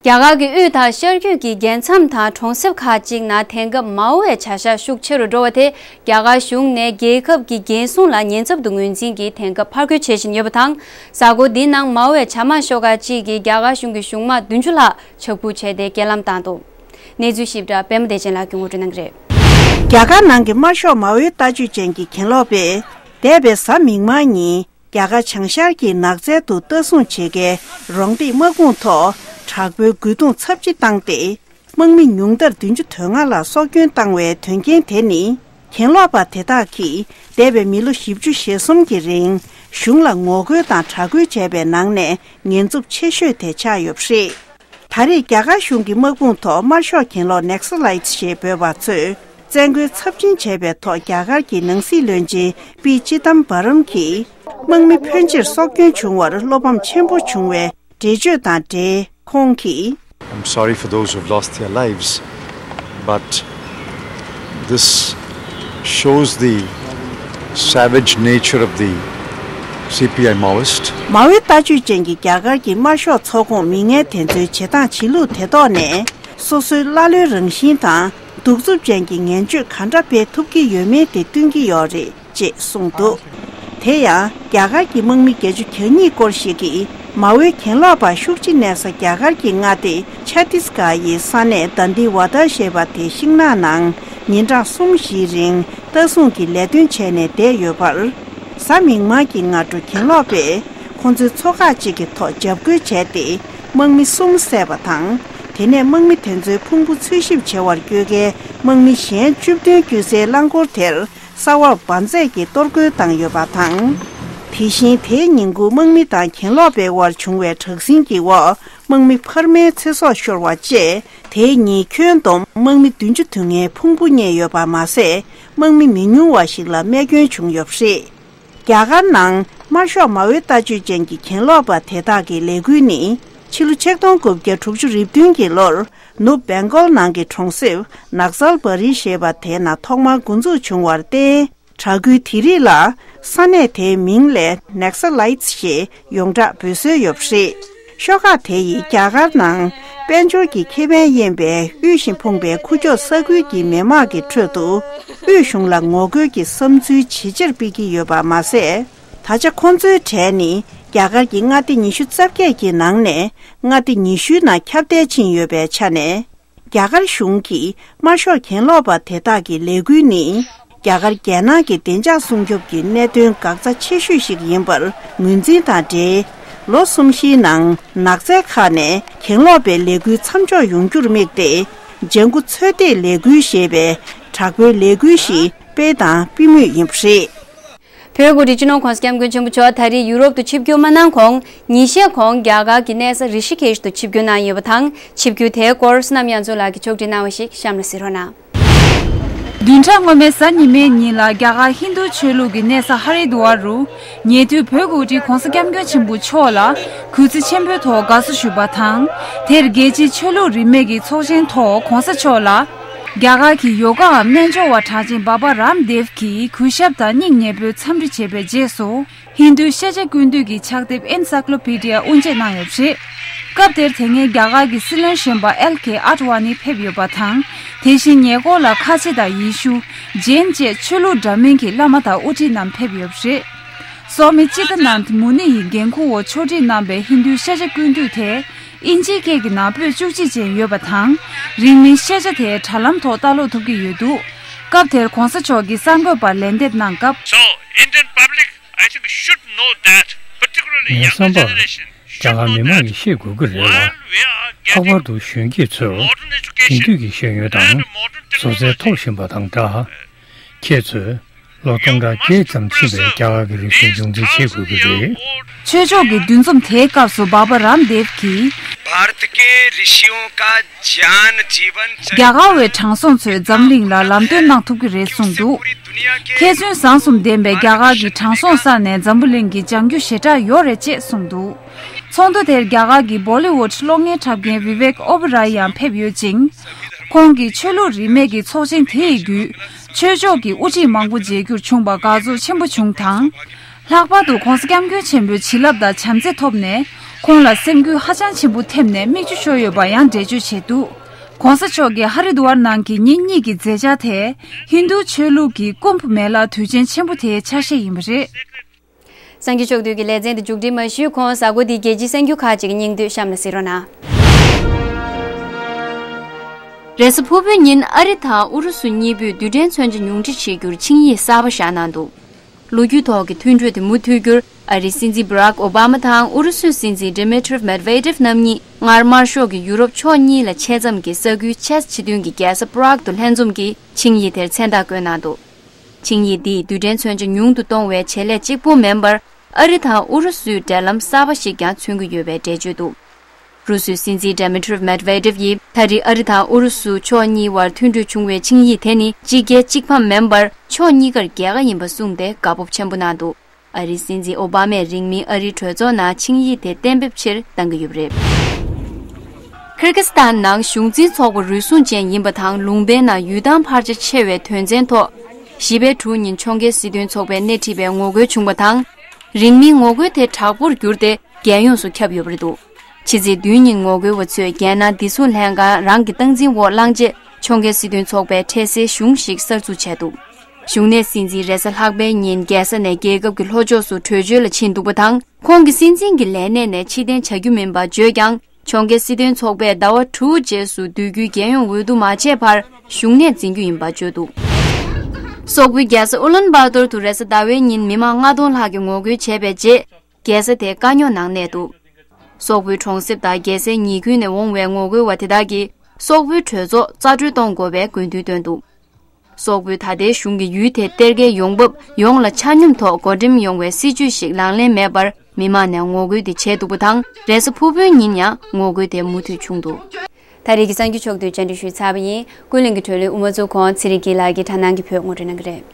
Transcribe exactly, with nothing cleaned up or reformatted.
རྒྱ་གར་གྱི་དབུས་དང་ཤར་རྒྱུད་ཀྱི་རྒྱལ་མཚམས་དང་གྲོང་གསེབ་ཁག་ཅིག་ནང་དེང་སྐབས་མའོ་ཡི་བྱ་གཞག་ཤུགས་ཆེ་རུ་འགྲོ་བ་དེ། རྒྱ་གར་གཞུང་ནས་རྒྱལ་ཁབ་ཀྱི་རྒྱལ་སྲུང་ལ་ཉེན་ཚབས་ཏུ་ངོས་འཛིན་གྱིས་དེང་སྐབས་ཕར་རྒོལ་བྱེད་བཞིན་ཡོད་པ་དང་། གཟའ་འཁོར་འདིའི་ནང་མའོ་ཡི་བྱ་དམག་ཤོག་ཁག་ཅིག་གིས་རྒྱ་གར་གཞུང་གི་གཞུང་དམག་བདུན་ཅུ་ལྷག་ཇབ་རྒོལ་བྱས་ཏེ་རྐྱེན་ལམ་བཏང་འདུག་གནས་ཚུལ་ཞིབ་ཕྲ་པད་མ་བདེ་ཆེན་ལགས་ཀྱིས་ངོ་སྤྲོད་གནང་གི་རེད། རྒྱ་གར་ནང་གི་དམར་ཤོག་མའོའི་ལྟ་སྤྱོད་ཅན་གྱི་གྱེན་ལོག་པས། འདས་པའི་གཟའ་མིག་དམར་ཉིན། རྒྱ་གར་བྱང་ཤར་གྱི་ནགས་ཚལ་དུ་ལྟ་སྲུང་བྱེད་མཁན་རོང་འདེགས་དམག་དཔུང་ཐོག་དྲག་པོའི་རྒོལ་རྡུང་ཚབས་ཆེ་བཏང་སྟེ། དམག་མི་ཉུང་མཐར་བདུན་ཅུ་དོན་ལྔ་ལ་སྲོག་སྐྱོན་བཏང་བའི་དོན་རྐྱེན་དེ་ནི། གྱེན་ལོག་པ་དེ་དག་གིས་འདས་པའི་མི་ལོ་བཞི་བཅུ་ཞེ་གསུམ་གྱི་རིང་གཞུང་ལ་ངོ་རྒོལ་དང་དྲག་རྒོལ་བྱས་པའི་ནང་ནས་ཉེན་ཚབས་ཆེ་ཤོས་དེ་ཆགས་ཡོད་པ་རེད། ད་རེས་རྒྱ་གར་གཞུང་གི་དམག་དཔུང་ཐོག་དམར་ཤོག་གྱེན་ལོག་Naxalites་ཞེས་འབོད་པ་ཚོས་བཙན་རྒོལ་ཚབས་ཆེན་བྱས་པའི་ཐོག་རྒྱ་གར་གྱི་ནང་སྲིད་བློན་ཆེན་པི་ཅི་དམ་བྷ་རམ་གྱིས། དམག་མི་ཕོན་ཆེར་སྲོག་སྐྱོན་བྱུང་བར་བློ་ཕམ་ཆེན་པོ་བྱུང་བའི་འགྲེལ་བརྗོད་དང་འབྲེལ་ཁོང་གིས། I'm sorry for those who've lost their lives, but this shows the savage nature of the C P I Maoist. མའོའི་ལྟ་སྤྱོད་ཅན་གྱི་རྒྱ་གར་གྱི་དམར་ཤོག་ཚོགས་ཁོངས་མི་ངན་དེ་ཚོའི་བྱེད་སྟངས་བྱེད་ལུགས་དེ་ཐོག་ནས་སོ་སོའི་ཀླ་ཀློའི་རང་བཞིན་དང་གདུག་རྩུབ་ཅན་གྱི་ངན་སྤྱོད་ག་འདྲ་སྤེལ་ཐུབ་ཀྱི་ཡོད་མེད་དེ་སྟོན་གྱི་ཡོད་རེད། ཅེས་གསུངས་འདུག་དེ་ཡང་རྒྱ་གར་གྱི་དམག་མི་བརྒྱད་ཅུ་གྱ་གཉིས་སྐོར་ཞིག་གིས་མའོའི་གྱེན་ལོག་པ་ཤུགས་ཆེ་གནས་ས་རྒྱ་གར་གྱི་མངའ་སྡེ་ཆ་ཏིས་གྷ་ཡི་ས་གནས་དཱན་དི་ཝ་ད་ཞེས་པ་དེའི་ཤིང་ནགས་ནང་ཉིན་གྲངས་གསུམ་བཞིའི་རིང་ལྟ་སྲུང་གི་ལས་དོན་བྱས་ནས་བསྡད་ཡོད་པར། གཟའ་མིག་དམར་གྱི་སྔ་དྲོ་གྱེན་ལོག་པས་ཁོང་ཚོའི་མཚོ་ཁག་ཅིག་གི་ཐོག་འཇབ་རྒོལ་བྱས་ཏེ་དམག་མི་གསུམ་བསད་པ་དང་། དེ་ནས་དམག་མི་དེ་ཚོའི་ཕུང་པོ་འཚོལ་ཞིབ་བྱེད་པར་བསྐྱོད་མཁན་དམག་མི་གཞན་བཅུ་བདུན་བསྐྱོད་སའི་རླངས་འཁོར་དེར། ས་འོག་འབར་རྫས་ཀྱིས་གཏོར་རྒོལ་བཏང་ཡོད་པ་དང་། དེ་བཞིན་དེའི་ཉིན་གུང་དམག་མི་དང་གྱེན་ལོག་པའི་དབར་བྱུང་བའི་དྲག་ཟིང་གི་འོག་དམག་མི་འཕར་མའི་ཚེ་སྲོག་ཤོར་བ་བཅས་དེའི་ཉིན་ཁྱོན་བསྡོམས་དམག་མི་བདུན་ཅུ་དོན་ལྔའི་ཕུང་པོ་རྙེད་ཡོད་པ་མ་ཟད། དམག་མི་མི་ཉུང་བ་ཞིག་ལ་རྨས་སྐྱོན་བྱུང་ཡོད་པ་རེད། རྒྱ་གར་ནང་དམར་ཤོག་མའོའི་ལྟ་སྤྱོད་ཅན་གྱི་གྱེན་ལོག་པ་དེ་དག་གི་ལས་འགུལ་ནི་ཕྱི་ལོ་ཆིག་སྟོང་དགུ་བརྒྱ་དྲུག་ཅུ་རེ་བདུན་གྱི་ལོར། ནུབ་བེང་གོལ་ནང་གི་གྲོང་གསེབ་ནག་ཛལ་བ་རི་ཞེས་པ་དེ་ན་ཐོག་མར་འགོ་འཛུགས་བྱུང་བར་བརྟེན། དྲག་རྒོལ་དེ་རིགས་ལ་ས་གནས་དེའི་མིང་ལས་Naxalites་ཞེས་ཡོངས་གྲགས་འབོད་སྲོལ་ཡོད་པ་རེད། ཤོག་ཁག་དེ་ཡིས་རྒྱ་གར་ནང་དཔལ་འབྱོར་གྱི་ཁེ་ཕན་དབྱེན་པའི་དབུལ་ཞིང་ཕོངས་པའི་ཁུག་ཀྱོག་ས་ཁུལ་གྱི་མི་དམངས་ཀྱི་ཁྲོད་དུ་དབུས་གཞུང་ལ་ངོ་རྒོལ་གྱི་བསམ་ཚུལ་ཇེ་ཆེར་སྤེལ་གྱི་ཡོད་པ་མ་ཟད། ད་ཆ་ཁོང་ཚོའི་གྲས་ནི་རྒྱ་གར་གྱི་མངའ་སྡེ་ཉི་ཤུ་རྩ་བརྒྱད་ཀྱི་ནང་ནས་མངའ་སྡེ་ཉི་ཤུའི་ནང་ཁྱབ་གདལ་ཕྱིན་ཡོད་པའི་ཆ་ནས། རྒྱ་གར་གཞུང་གིས་དམར་ཤོག་གྱེན་ལོག་པ་དེ་དག་གི་ལས་འགུལ་ནི། རྒྱ་གར་རྒྱལ་ནང་གི་བདེ་འཇགས་སྲུང་སྐྱོབ་ཀྱི་གནད་དོན་འགག་རྩ་ཆེ་ཤོས་ཤིག་ཡིན་པར་ངོས་འཛིན་དང་འབྲེལ། ལོ་གསུམ་བཞིའི་ནང་ནགས་ཚལ་ཁག་ནས་གྱེན་ལོག་པའི་ལས་འགུལ་མཚམས་འཇོག་ཡོང་རྒྱུར་དམིགས་ཏེ། ལྗང་གུ་ཚོད་ལྟའི་ལས་འགུལ་ཞེས་པའི་དྲག་པོའི་ལས་འགུལ་ཞིག་སྤེལ་དང་སྤེལ་མུས་ཡིན་པ་རེད། བོད་གངས་ཅན་སྤྱི་ནོར་༸གོང་ས་༸སྐྱབས་མགོན་ཆེན་པོ་མཆོག་ད་རེས་ཡུ་རོབ་ཏུ་ཆིབས་བསྒྱུར་མ་གནང་གོང་། ཉིན་ཤས་གོང་རྒྱ་གར་གྱི་གནས་ས་རི་ཤི་ཀེཤ་ཏུ་ཆིབས་བསྒྱུར་གནང་ཡོད་པ་དང་། ཆིབས་བསྒྱུར་དེའི་སྐོར་བསོད་ནམས་དབྱངས་མཚོ་ལགས་ཀྱིས་ཕྱོགས་སྒྲིག་གནང་བ་ཞིག་གཤམ་ལ་གཟིགས་རོགས་གནང་། བདུན་ཕྲག་སྔོན་མའི་གཟའ་ཉི་མའི་ཉིན་ལ་རྒྱ་གར་ཧིན་རྡུ་ཆོས་ལུགས་ཀྱི་གནས་ས་ཧ་རི་དུ་ཝར་རུ། ཉེ་དུས་བོད་ཀྱི་དབུ་ཁྲིད་༸གོང་ས་༸སྐྱབས་མགོན་ཆེན་པོ་མཆོག་ལ་གུས་བརྩི་ཆེན་པོའི་ཐོག་དགའ་བསུ་ཞུས་པ་དང་། དེར་རྒྱལ་སྤྱིའི་ཆོས་ལུགས་རིས་མེད་ཀྱི་ཚོགས་ཆེན་ཐོག་༸གོང་ས་མཆོག་ལ། རྒྱ་གར་གྱི་ཡོ་གའམ་རྣལ་འབྱོར་བ་གྲགས་ཅན་སྦ་བ་རམ་དེབ་ཀྱིས་གུས་ཞབས་དང་སྙིང་ཉེ་པོའི་འཚམས་འདྲི་བྱས་པའི་རྗེས་སུ། ཧིན་རྡུའི་ཤེས་བྱ་ཀུན་བཏུས་ཀྱི་ཕྱག་དེབ་Encyclopedia དབུ་འབྱེད་གནང་ཡོད་པ་རེད། སྐབས་དེར་དེ་སྔའི་རྒྱ་གར་གྱི་སྲིད་བློན་གཞོན་པ་ཨེལ་ཁེ་ཨཱད་ཝ་ནི་ཕེབས་ཡོད་པ་དང་། དེ་བཞིན་ཉེ་འཁོར་ལ་ཁ་ཆེ་དང་ཡེ་ཤུ། ཇེན་བཅས་ཆོས་ལུགས་འདྲ་མིན་གྱི་བླ་མ་དང་དབུ་ཁྲིད་རྣམས་ཕེབས་ཡོད་པ་རེད། སོ་མི་ཅི་ཏ་ནན་མུ་ནི་ཡི་འགན་ཁུར་འོག་ཕྱོགས་སྒྲིག་གནང་པའི་ཧིན་རྡུའི་ཤེས་བྱ་ཀུན་བཏུས་དེ། དབྱིན་ཇིའི་སྐད་ཀྱི་ནང་པོད་བཅུ་གཅིག་ཅན་ཡོད་པ་དང་། རིང་མིན་ཤེས་བྱ་དེ་དྲ་ལམ་ཐོག་ལྟ་ཀློག་ཐུབ་ཀྱི་ཡོད་འདུག་སྐབས་དེར་༸གོང་ས་མཆོག་གིས་གསར་འགོད་པར་ལན་འདེབས་གནང་སྐབས། So, Indian public, I think, should know that, particularly ངའི་younger བསམ་པར། generation, རྒྱ་གར་མི་མང་གིས་ཤེས་དགོས་ཀྱི་རེད་ལ། ལྷག་པར་དུ་གཞོན་སྐྱེས་ཚོས་དེང་དུས་ཀྱི་ཤེས་ཡོན་དང་བཟོ་རྩལ་ཐོབ་བཞིན་པ་དང་འདྲ། ཁྱེད་ཚོས་ལོ་སྟོང་ཕྲག་བརྒྱད་ཙམ་ཕྱིན་པའི་རྒྱ་གར་གྱི་རིག་གཞུང་སྦྱོང་རྩིས་བྱེད་དགོས་ཀྱི་རེད། ཆོས་ཕྱོགས་ཀྱི་འདུ་འཛོམས་དེའི་སྐབས་སུ་སྦ་བ་རམ་དེབ་ཀྱིས། भारत के ऋषियों का ज्ञान जीवन चरित्र རྒྱ་གར་བའི་དྲང་སྲོང་ཚོས་འཛམ་གླིང་ལ་ལམ་སྟོན་གནང་ཐུབ་ཀྱི་རེད་གསུངས་འདུག་མཁས་བཙུན་བཟང་གསུམ་ལྡན་པའི་རྒྱ་གར་གྱི་དྲང་སྲོང་ས་ནས་འཛམ་བུ་གླིང་གི་ལྗང་རྒྱུ་ཞེ་དྲག་ཡོད་རེད་ཅེས་གསུངས་འདུག་ཚོགས་འདུ་དེར་རྒྱ་གར་གྱི་བོ་ལི་ཝུད་གློག་བརྙན་འཁྲབ་མཁན་བི་ཝེག་ཨོ་བི་ར་ཡང་ཕེབས་ཡོད་ཅིང་། ཁོང་གིས་ཆོས་ལུགས་རིས་མེད་ཀྱི་ཚོགས་ཆེན་དེ་ཡི་བརྒྱུད། ཆོས་ཕྱོགས་ཀྱི་དབུ་ཁྲིད་མང་པོ་མཇལ་རྒྱུར་བྱུང་བར་དགའ་ཚོར་ཆེན་པོ་བྱུང་དང་། ལྷག་པར་དུ་༸གོང་ས་༸སྐྱབས་མགོན་ཆེན་པོའི་བྱིན་རླབས་དང་བྱམས་བརྩེ་ཐོབ་ནས། ཁོང་ལ་སེམས་འགུལ་ཧ་ཅང་ཆེན་པོ་ཐེབས་ནས་མིག་ཆུ་ཤོར་ཡོད་པ་ཡང་འགྲེལ་བརྗོད་བྱས་འདུག ༸གོང་ས་མཆོག་གིས་ཧ་རི་དུ་ཝར་ནང་གི་ཉིན་གཉིས་ཀྱི་མཛད་འཆར་དེ་ཧིན་རྡུ་ཆོས་ལུགས་ཀྱི་ཀུམ་བྷ་མེ་ལ་དུས་ཆེན་ཆེན་པོ་དེའི་ཆ་ཤས་ཡིན་པ་རེད། གསར་འགྱུར་ཕྱོགས་བསྡུས་ཀྱི་ལེ་ཚན་འདི་མཇུག་སྒྲིལ་མ་ཞུས་གོང་གཟའ་འཁོར་འདིའི་རྒྱལ་སྤྱིའི་གསར་འགྱུར་ཁག་ཅིག་གི་སྙིང་བསྡུས་གཤམ་ལ་གཟིགས་རོགས་གནང་། རེས་གཟའ་ཕུར་བུའི་ཉིན་ཨ་རི་དང་ཨུ་རུ་སུ་གཉིས་པོས་རྡུལ་ཕྲན་མཚོན་ཆ་ཉུང་འཕྲི་བྱེད་རྒྱུར་ཆིངས་ཡིག་གསར་པ་བཞག་གནང་འདུག་ལོ་རྒྱུས་ཐོག་གི་མཐུན་གྲོས་དེ་མུ་མཐུད་རྒྱུར་ཨ་རིའི་སྲིད་འཛིན་བྷ་རག་ཨོ་བྷ་མ་དང་ཨུ་རུ་སུའི་སྲིད་འཛིན་Dmitry Medvedev རྣམ་གཉིས་སྔར་དམར་ཤོག་གི་ཡུ་རོབ་ཕྱོགས་གཉིས་ལ་ཆེད་འཛོམས་ཀྱི་ས་ཁུལ་ཆེས་སྤྱི་མཐུན་གྱི་རྒྱལ་ས་Prague དུ་ལྷན་འཛོམས་ཀྱིས་ཆིངས་ཡིག་དེར་མཚན་རྟགས་བཀོད་གནང་འདུག་ཆིངས་ཡིག་འདིས་རྡུལ་ཕྲན་མཚོན་ཆ་ཉུང་དུ་གཏོང་བའི་བྱེད་ལས་གཅིག་པུ་མིན་པར་ཨ་རི་དང་ཨུ་རུ་སུའི་འབྲེལ་ལམ་གསར་པ་ཞིག་ཀྱང་མཚོན་གྱི་ཡོད་པའི་འགྲེལ་བརྗོད་འདུག་ཨུ་རུ་སུའི་སྲིད་འཛིན་Dmitry Medvedev ཡིས་ད་རེས་ཨ་རི་དང་ཨུ་རུ་སུ་ཕྱོགས་གཉིས་དབར་མཐུན་གྲོས་བྱུང་བའི་ཆིངས་ཡིག་དེ་ནི་གཅིག་རྒྱལ་གཅིག་ཕམ་མིན་པར་ཕྱོགས་གཉིས་ཀར་རྒྱལ་ཁ་ཡིན་པ་གསུངས་ཏེ་དགའ་སྤོབས་ཆེན་པོ་གནང་འདུག་ཨ་རིའི་སྲིད་འཛིན་ཨོ་བྷ་མས་རིང་མིན་ཨ་རིའི་གྲོས་ཚོགས་ནང་ཆིངས་ཡིག་དེ་གཏན་འབེབས་ཕྱིར་བཏང་གི་ཡོད་པ་རེད། ཁིར་ཀི་སི་ཐན་ནང་གཞུང་འཛིན་ཚོགས་པ་རུལ་སུངས་ཅན་ཡིན་པ་དང་ལུང་པའི་ནང་ཡུལ་ཐང་འཕར་ཆ་ཆེ་བའི་དོན་ཚན་ཐོག་བཞི་པའི་དྲུག་ཉིན་ཕྱོགས་འགལ་སྲིད་དོན་ཚོགས་པས་སྣེ་ཁྲིད་པའི་ངོ་རྒོལ་བྱུང་བ་དང་། རིང་མིན་ངོ་རྒོལ་དེ་དྲག་པོར་གྱུར་ཏེ་རྒྱལ་ཡོངས་སུ་ཁྱབ་ཡོད་པ་རེད་འདུག་ཕྱི་ཚེས་བདུན་ཉིན་ངོ་རྒོལ་བ་ཚོས་རྒྱལ་ནང་བདེ་སྲུང་ལྷན་ཁང་རང་གི་སྟངས་འཛིན་འོག་བླངས་རྗེས་ཕྱོགས་འགལ་སྲིད་དོན་ཚོགས་པས་འཕྲལ་སེལ་གཞུང་ཞིག་གསར་འཛུགས་བྱས་འདུག་གཞུང་ནས་སྲིད་འཛིན་རེས་གཟའ་ལྷག་པའི་ཉིན་རྒྱལ་ས་ནས་རྒྱལ་ཁབ་ཀྱི་ལྷོ་ཕྱོགས་སུ་བྲོས་བྱོལ་ལ་ཕྱིན་འདུག་པ་དང་། ཁོང་གི་སྲིད་འཛིན་གྱི་ལས་གནས་ནས་ཕྱིར་འཐེན་བྱ་རྒྱུ་མིན་པ་བརྗོད་ཀྱང་། ཕྱོགས་འགལ་སྲིད་དོན་ཚོགས་པས་ཟླ་བ་དྲུག་རྗེས་སུ་སྡོད་རྒྱུའི་རྒྱལ་ཡོངས་འོས་བསྡུ་མ་བྱས་བར་གཞུང་ནས་འཛིན་རྒྱུ་ཡིན་པ་བརྗོད་འདུག་སོག་པོའི་རྒྱལ་ས་ཨུ་ལན་བཱ་ཏོར་དུ་རེས་གཟའ་ཟླ་བའི་ཉིན་མི་མང་ལྔ་སྟོང་ལྷག་གིས་ངོ་རྒོལ་བྱས་པའི་རྗེས། རྒྱལ་ས་དེ་དཀའ་རྙོག་ནང་གནས་འདུག་སོག་པོའི་གྲོང་གསེབ་དང་རྒྱལ་སའི་ཉེ་ཁུལ་ནས་འོང་བའི་ངོ་རྒོལ་བ་དེ་དག་གིས་སོག་པོའི་གྲོས་ཚོགས་རྩ་སྤྲོད་གཏོང་དགོས་པའི་དགོས་འདུན་བཏོན་འདུག་སོག་པོའི་ད་ལྟའི་གཞུང་གིས་ཡུལ་དེའི་གཏེར་ཁའི་ཡོང་འབབ་ཡོངས་ལ་ཆ་སྙོམས་ཐོག་བགོ་འགྲེམས་ཡོང་བའི་སྲིད་ཇུས་ཤིག་ལག་ལེན་མེད་པར་མི་མང་ནས་ངོ་རྒོལ་དེ་བྱས་འདུག་པ་དང་། རེས་གཟའ་ཕུར་བུའི་ཉིན་ཡང་ངོ་རྒོལ་དེ་མུ་མཐུད་བྱུང་འདུག་ད་རེས་ཀྱི་གསར་འགྱུར་ཕྱོགས་བསྡུས་བཅར་འདྲི་ཞུས་ཚར་བ་ཡིན། ཀུན་གླེང་གི་གྲོས་གླེང་དབུ་མ་འཛུགས་གོང་ཚེ་རིང་སྐྱིད་ལགས་ཀྱིས་དྲ་སྣང་གི་བོད་ངོ་སྤྲོད་གནང་གི་རེད།